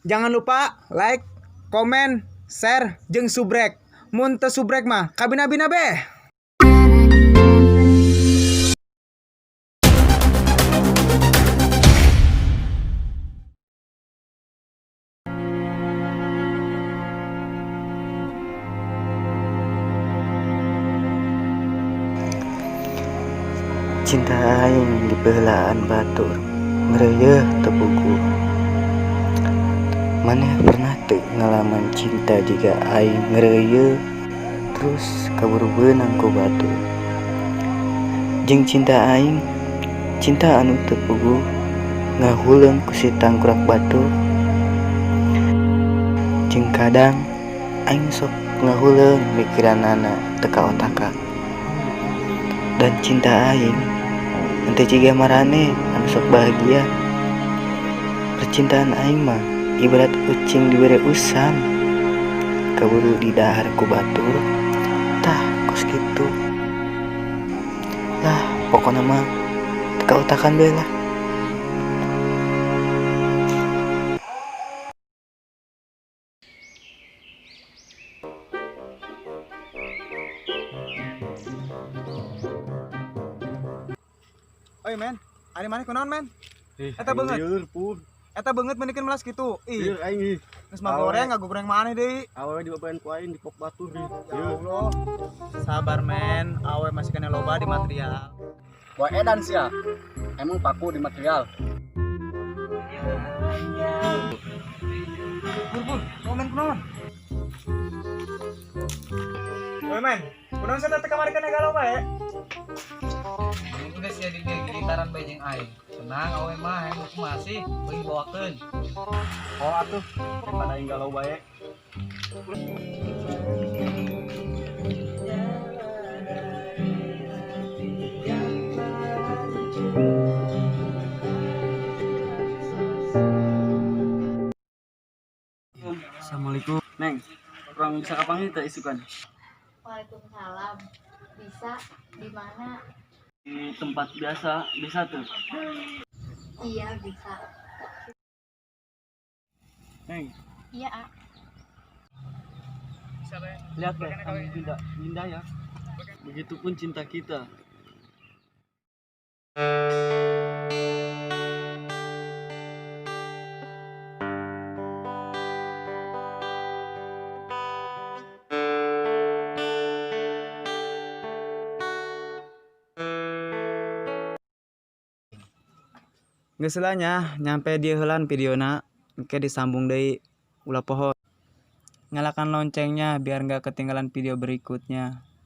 Jangan lupa like, komen, share, jeung subrek. Mun teu subrek mah kabina-bina beh. Cinta aing dipeuheulaan batur, ngreuyeuh teu puguh. Maneh pernah teu ngalaman cinta jiga aing, ngreuyeuh terus kaburu beunang ku batur? Jeung cinta aing, cinta anu teu puguh, ngahuleung ku si tangkurak batur. Jeung kadang aing sok ngahuleung, mikiranana teu kaotakan. Dan cinta aing henteu jiga maraneh anu sok bahagia. Percintaan aing mah ibarat ucing dibere usam, kaburu didahar ku batur. Tah, kos kitu lah, pokona mah teu kaotakan bae lah. Oi men, ari maneh kunaon, men? Ih, Eta aing beungeut. Lieur, Pur. Eta beungeut meunikeun melas kitu. Ih, Lieur aing ih. Geus mah goreng, ngagoreng maneh deui. Awewe dibabaean ku aing, dipok batur ih. Ya Allah. Sabar men, awe masih kena loba di material. Boy edan sia. Emang paku di material. Pur pur, komen kunaon? Oi men, kunaon sia teh kamari kana galau bae? Geus sia di dieu gitaran bae jeung aing. Tenang, awe mah hayang kumaha sih, beuki bawakeun. Oh atuh, daripada aing galau bae. Assalamualaikum. Neng, urang bisa kapanggih teu isukan? Waalaikumsalam. Bisa, di mana? Di tempat biasa, bisa tuh? Iya, bisa. Neng, Iya, A. lihat deh, kamu indah, indah ya. Begitupun cinta kita. Geus lah nya, nyampe dieu heulan videona, engke disambung deui, ulah poho. Nyalakan loncengnya biar nggak ketinggalan video berikutnya.